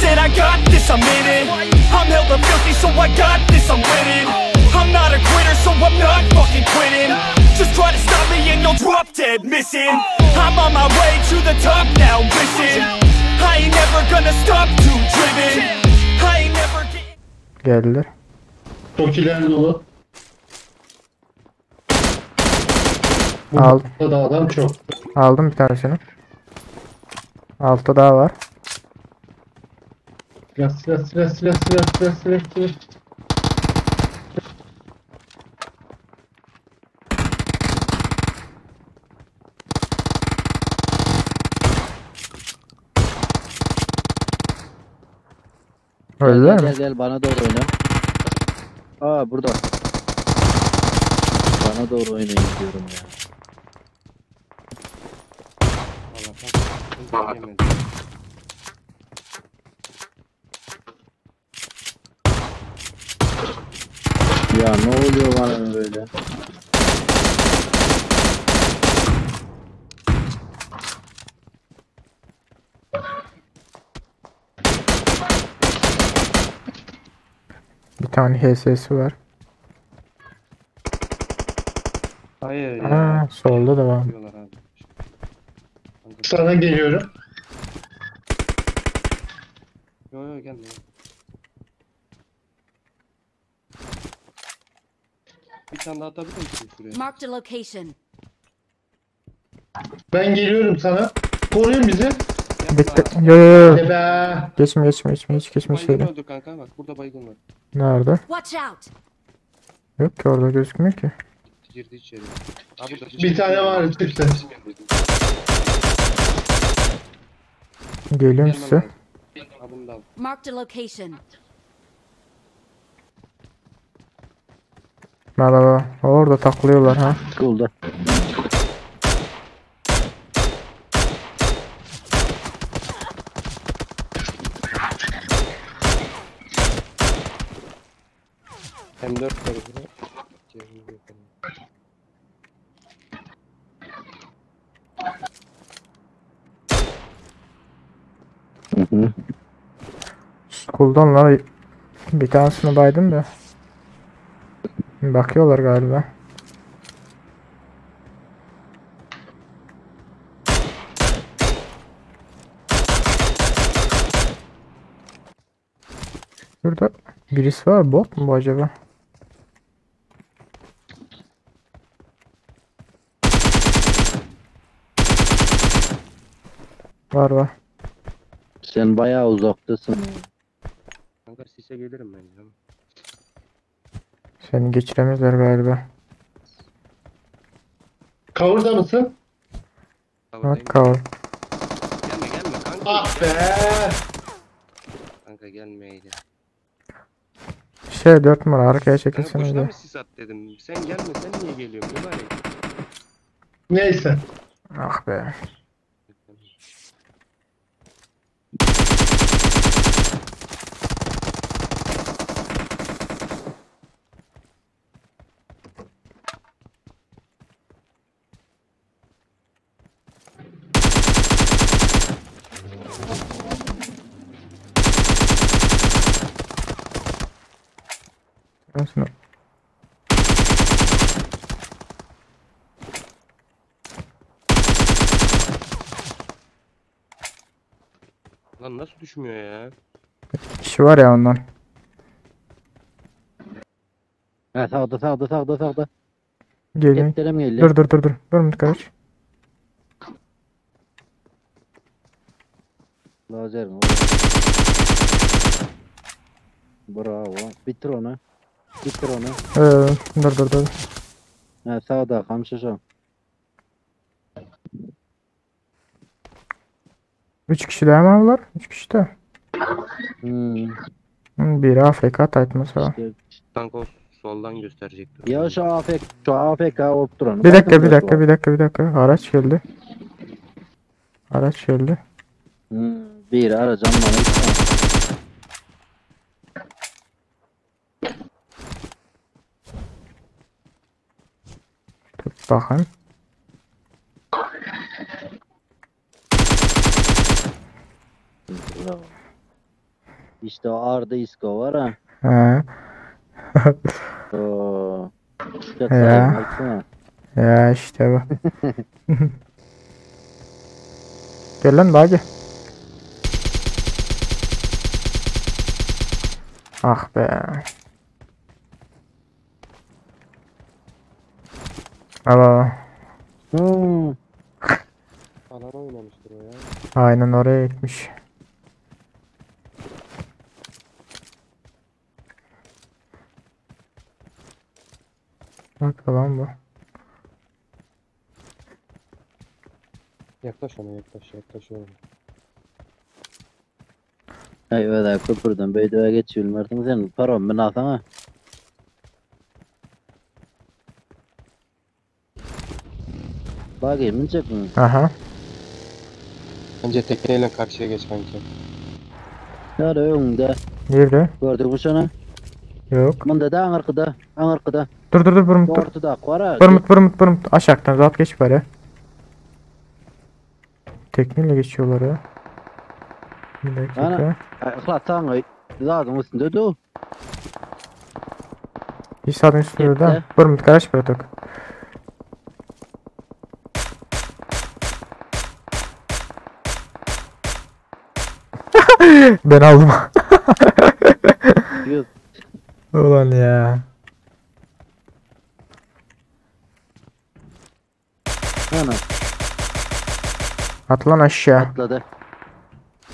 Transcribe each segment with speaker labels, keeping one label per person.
Speaker 1: Said I got this, I'm in it. I'm hella filthy, so I got this, I'm winning. I'm not a quitter, so I'm not fucking quitting. Just try to stop me and you'll drop dead missing. I'm on my way to the top now, listen. I ain't never gonna stop, too driven. I ain't never getting
Speaker 2: Geldiler.
Speaker 3: Tokiler dolu.
Speaker 2: Al.
Speaker 3: Burada da adam çok.
Speaker 2: Aldım bir tanesini. Altta daha var.
Speaker 3: Silah silah silah silah silah silah silah silah.
Speaker 2: Öldüler
Speaker 4: Gel
Speaker 2: mi?
Speaker 4: gel gel bana doğru oyna. Aa burada. Bana doğru oynayın diyorum ya.
Speaker 5: Valla kanka. Yemedim.
Speaker 4: Ya ne oluyor bana böyle?
Speaker 2: Bir tane HS'si var.
Speaker 5: Hayır ya.
Speaker 2: Aa, solda da var.
Speaker 5: Diyorlar abi. Kanka,
Speaker 3: Sana geliyorum.
Speaker 5: Yo yo gelme. Bir tane daha atabilir misin şuraya?
Speaker 6: Marked a location.
Speaker 3: Ben geliyorum sana. Koruyun bizi.
Speaker 5: Yapma.
Speaker 2: Bitti. Yo yo yo.
Speaker 3: Hadi be.
Speaker 2: Geçme geçme geçme hiç geçme
Speaker 5: Baygın
Speaker 2: şeyle.
Speaker 5: öldü kanka bak burada baygın var.
Speaker 2: Nerede?
Speaker 6: Watch out!
Speaker 2: Yok ki orada gözükmüyor ki.
Speaker 5: Girdi içeri. Ha burada.
Speaker 3: Bir tane var çıktı.
Speaker 2: Geliyorum
Speaker 5: Gelmen
Speaker 2: size.
Speaker 5: lazım. Ha bunu da al.
Speaker 6: Marked a location.
Speaker 2: Bak bak bak. Orada takılıyorlar ha.
Speaker 4: School'da.
Speaker 5: M4 var burada. Cebimde yok onun.
Speaker 4: Hı hı.
Speaker 2: School'dan la bir tanesini baydım da. Bakıyorlar galiba. Burada birisi var. Bot mu bu acaba? Var var.
Speaker 4: Sen bayağı uzaktasın.
Speaker 5: Kanka sise gelirim ben ya.
Speaker 2: Seni geçiremezler galiba.
Speaker 3: Cover'da mısın?
Speaker 2: Bak cover.
Speaker 5: Gelme gelme kanka.
Speaker 3: Ah be.
Speaker 5: Kanka gelmeydi.
Speaker 2: Şey 4 numara arkaya
Speaker 5: Kanka
Speaker 2: çekilsene
Speaker 5: boşuna
Speaker 2: de.
Speaker 5: mı sis at dedim. Sen gelme sen niye geliyorsun mübarek?
Speaker 3: Neyse.
Speaker 2: Ah be. Nasıl?
Speaker 5: Lan nasıl düşmüyor ya?
Speaker 2: Kişi var ya ondan.
Speaker 4: Ha sağda sağda sağda sağda.
Speaker 2: Gelin.
Speaker 4: Heplerem geldi.
Speaker 2: Dur dur dur dur. Dur Mutlu kardeş.
Speaker 4: Lazer mi? Bravo. Bitir onu. Bitir onu.
Speaker 2: Dur dur dur.
Speaker 4: Ha sağda kamçı
Speaker 2: 3 kişi daha mı var? 3 kişi de.
Speaker 4: Hmm.
Speaker 2: Hı, Biri AFK taytması var.
Speaker 4: İşte.
Speaker 5: Kanka o soldan gösterecekti.
Speaker 4: Ya şu AFK, şu AFK olup duranı.
Speaker 2: Bir dakika bir dakika bir dakika bir dakika. Araç geldi. Araç geldi.
Speaker 4: Hmm, bir aracam bana.
Speaker 2: Dur bakayım.
Speaker 4: Bravo. İşte o Arda Isko var ha.
Speaker 2: Ha.
Speaker 4: Oo. Çok
Speaker 2: Ya.
Speaker 4: saygı baksana.
Speaker 2: Ya işte bu. Gel lan bagi. Ah be. Alo.
Speaker 4: Hmm.
Speaker 5: Alana oynamıştır o ya.
Speaker 2: Aynen oraya gitmiş. Bak lan bu.
Speaker 5: Yaklaş ona yaklaş yaklaş oğlum.
Speaker 4: Ay öyle köprüden beydöğe geçiyorum artık sen param ben alsana. Bak minecek mi?
Speaker 2: Aha.
Speaker 5: Bence tekneyle karşıya geç kanki.
Speaker 4: Ya da önünde.
Speaker 2: Nerede?
Speaker 4: Gördük bu şunu.
Speaker 2: Yok.
Speaker 4: Bunda da arkada. Arkada.
Speaker 2: Dur dur dur vurmut dur.
Speaker 4: Ortada var ha.
Speaker 2: Vurmut vurmut vurmut. Aşağıdan rahat geç bari. Tekneyle geçiyorlar ya. Bir dakika.
Speaker 4: Ana. Ihlatsan lazım üstünde dur.
Speaker 2: Bir saatin üstünde de.
Speaker 4: Gitti.
Speaker 2: Vurmut karış bıraktık. Ben aldım.
Speaker 4: Yok.
Speaker 2: Ulan ya.
Speaker 4: Ana
Speaker 2: At lan aşağı.
Speaker 4: atladı.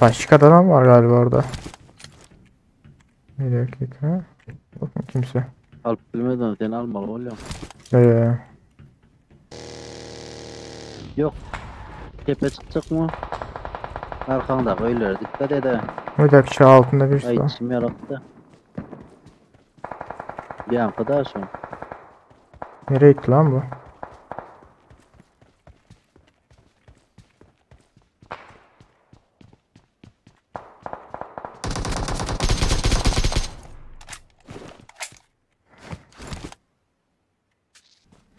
Speaker 2: Başka adam var galiba orada. Bir dakika. Yok mu kimse?
Speaker 4: Alıp bilmeden seni almalı oğlum.
Speaker 2: Ee,
Speaker 4: Yok. Tepe çıkacak mı? Arkanda öyle dikkat et ha.
Speaker 2: bir dakika şu altında birisi
Speaker 4: Ay
Speaker 2: var.
Speaker 4: içim yarattı. Bir an kadar şu.
Speaker 2: Nereye gitti lan bu?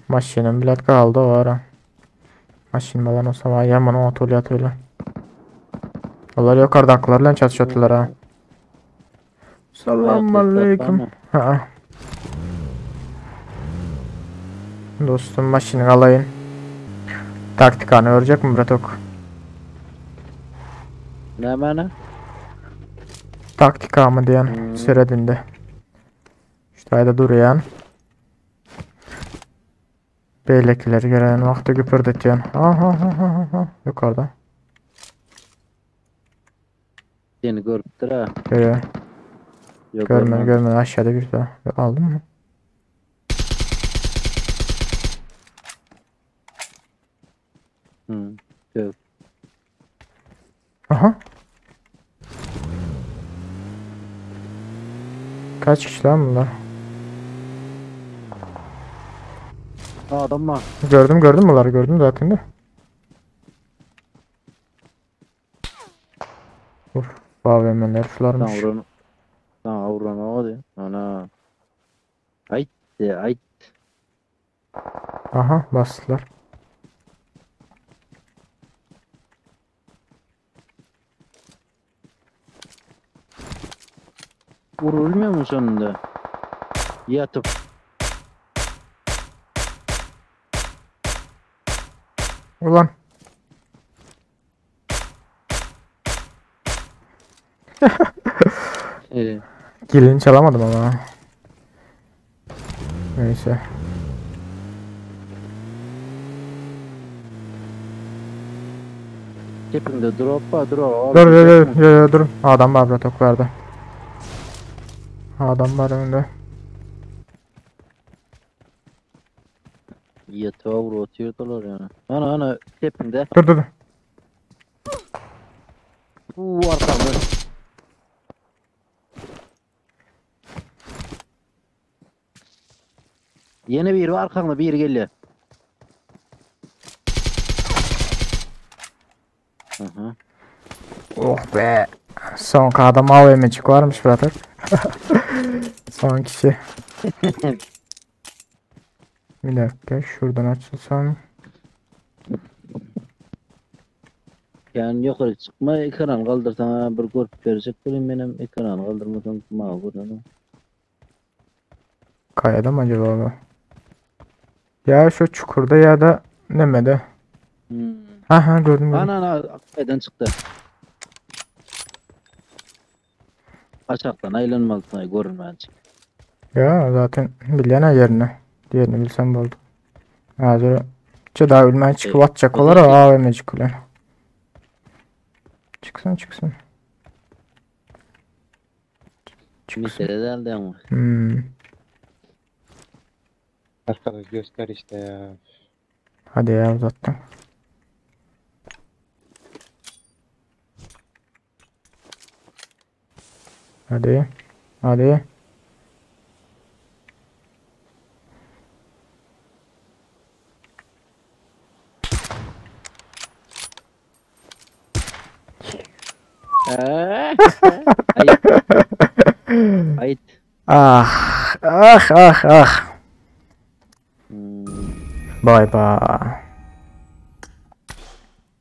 Speaker 2: Maşinin bilet kaldı o ara. Maşin balan olsa var ya bana atölye atölye. Onlar yukarıdakilerle çatışıyorlar ha. Selamun aleyküm. Ha. Dostum maşini alayım. Taktikanı örecek mi bratok?
Speaker 4: Ne mana?
Speaker 2: Taktika mı diyen
Speaker 4: Hmm.
Speaker 2: seyredinde. İşte ayda duruyan. Beylekileri gelen vakti güpürdetiyen. Aha aha aha aha. Yukarıda.
Speaker 4: Seni görüptür ha.
Speaker 2: Görüyor.
Speaker 4: Yok
Speaker 2: Görmedi
Speaker 4: görmedi.
Speaker 2: görmedi. Aşağıda bir daha. Aldın mı?
Speaker 4: Hı. Yok.
Speaker 2: Aha. Kaç kişi lan bunlar?
Speaker 4: Aa, adam var.
Speaker 2: Gördüm gördüm bunları gördüm zaten de. Uf, AVM'ler
Speaker 4: Sen
Speaker 2: şularmış.
Speaker 4: vuran. Sen vuran o diyor. Ana. Ay ay.
Speaker 2: Aha bastılar.
Speaker 4: Vurulmuyor mu sonunda? Yatıp.
Speaker 2: Ulan.
Speaker 4: Ee,
Speaker 2: Kilini çalamadım ama. Neyse.
Speaker 4: Tepinde drop var drop.
Speaker 2: Dur dur dur dur dur dur. Adam var burada tok verdi. Adam var önünde.
Speaker 4: Yatağa vur atıyordular yani. Ana ana tepinde.
Speaker 2: Dur dur dur.
Speaker 4: Bu arkamda. Yeni bir var arkanda bir geliyor. Aha.
Speaker 2: Oh be. Son adam AVM'cik varmış brother. Son kişi. Bir dakika şuradan açılsam.
Speaker 4: Kän ýokary çykma ekran galdyrsaň bir görüp berjek welin menem ekrany galdyrmasaň maňa görünenok.
Speaker 2: Kayada mı acaba bu? Ya şu çukurda ya da nemede.
Speaker 4: Hmm.
Speaker 2: Ha ha gördüm gördüm.
Speaker 4: Ana ana kaýdan çykdy. Aşakdan aýlanmalysyň görünmänçik.
Speaker 2: Ya zaten bilýän ha yerini. Diğerini bilsem boldy. Hazır daha ölmän çykyp atjak olar AVM'cik bilen. Çıksın çıksın. Çıksın.
Speaker 4: Mesele däldi ama.
Speaker 2: Hmm.
Speaker 5: Arkadaş göster işte ya.
Speaker 2: Hadi ya uzattım. Hadi. Hadi.
Speaker 4: Aýt. Aýt.
Speaker 2: Ah, ah, ah, ah.
Speaker 4: Hmm.
Speaker 2: Bay bay.